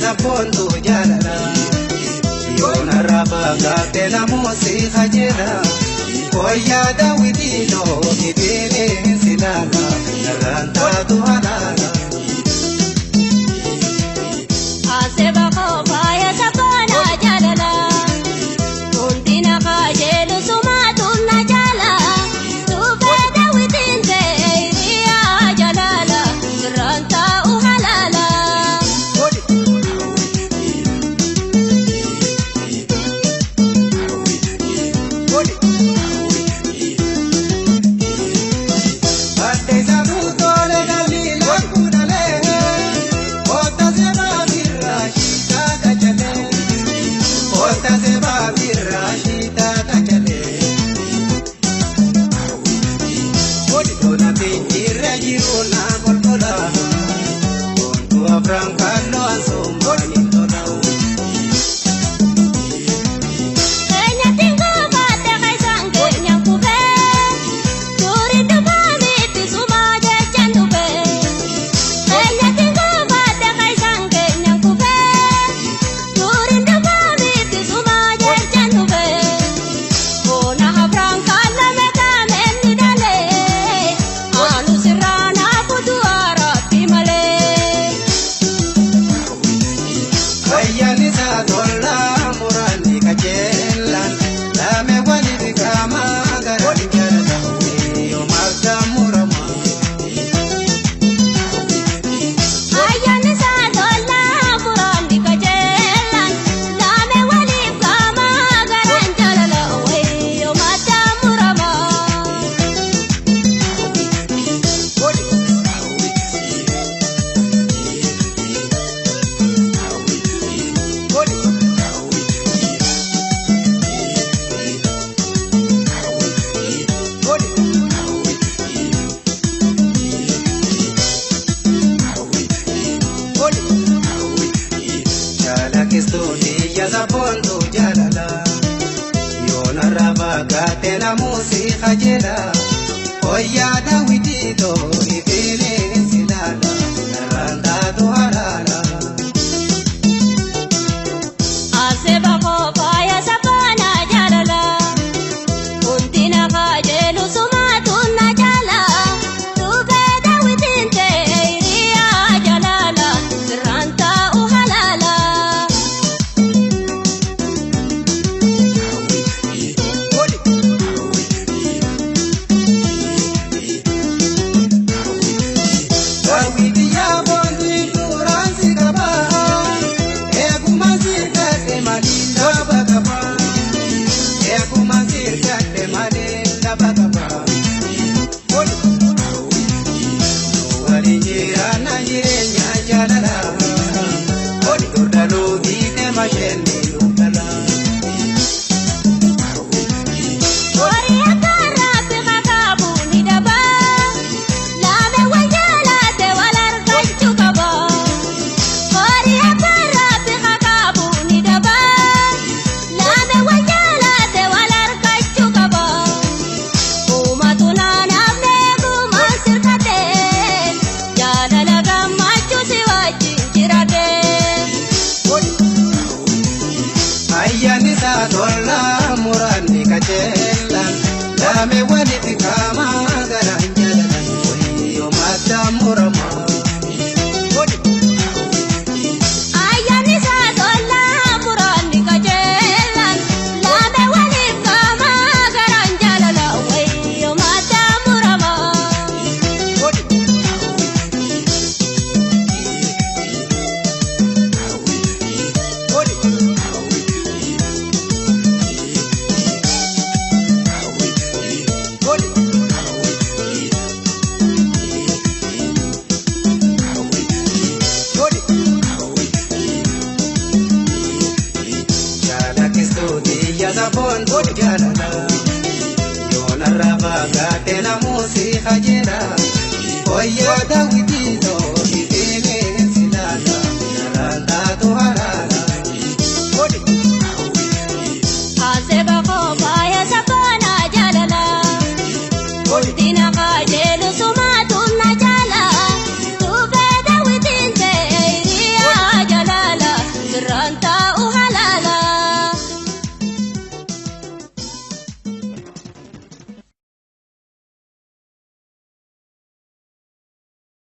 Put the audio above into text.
Sabboontuu jaalala yoona rafaa gaaftee namuusi kajeela wayyaa daawwitii loomi bineensi laala narraan taatu halaala. Aseba faaya sabaana jaalala hundi na kajeelu sumaatu na jaala tuufee daawwitiin ta'e hiriyaa jaalala sirraan taa'u halaala. Addeessa tuutoolee galii lakkuudhalee oota seebaa birraa shiitaa kachalee oota seebaa birraa shiitaa kachalee. Lola finjirra jiru na golgola boontuu afran kalloo ansoomaan tola. Keenyatti ngoofaate kaisaan keenyaan kufee tuuri dhufaami ittisumaa jechaan dhufee. Keenyatti ngoofaate kaisaan keenyaan kufee tuuri dhufaami ittisumaa jechaan dhufee. Boona afraan kaalame kaameen ni dhalee aanu sirraa naafutu araatti malee. Ayyaanni isaa tollaa muraanni kajeellaan laame waliif qaamaa garaan jaalala yoomaaf murama. Ayyaanni isaa tolaa muraanni kajeelaan laame waliif qaamaa garaan jaalala wayyoo madda muramaa. Jaalakkistuun iyya sabboontuu jaalala yoona rafaa gaattee namuusi kajeela wayyaa daawwitii too'i bineensi laala narraan taatu halaala. Aseba faaya sabaana jaalala hundi na kajeelu sumaatu na jaala tuufee daawwitiin ta'e hiriyaa jaalala sirraan taa'u halaala. Daawwitii yaaboontii duraan si qaba eeguma sirgaadhe malee lafa qaba eeguma sirgaadhe malee lafa qaba. Waliin jiraanna jireenya jaalala durdaluu dhiite masheenni daldala. Horii akka raabbi kakaabu ni daba laame wal jaalaate wal argachuu qaba. Horii akka raabbi kakaabu ni daba laame wal jaalaate wal argachuu qaba. Uumatu naanaaf gumaan sirkatee jaalala gammachuu si wajjin jiraatee. Ayyaanni isaa tollaa muraanni kajeellaan laame walitti qaamaa garaan jaalalan wayyoo madda muramaa. Ayyaanni isaa tolaa muraanni kajeelaan laame waliif qaamaa garaan jaalala wayyoo madda muramaa. Jaalakkistuun iyya sabboontuu jaalala yoona rafaa gaattee namuusi kajeela wayyaa daawwitii too'i.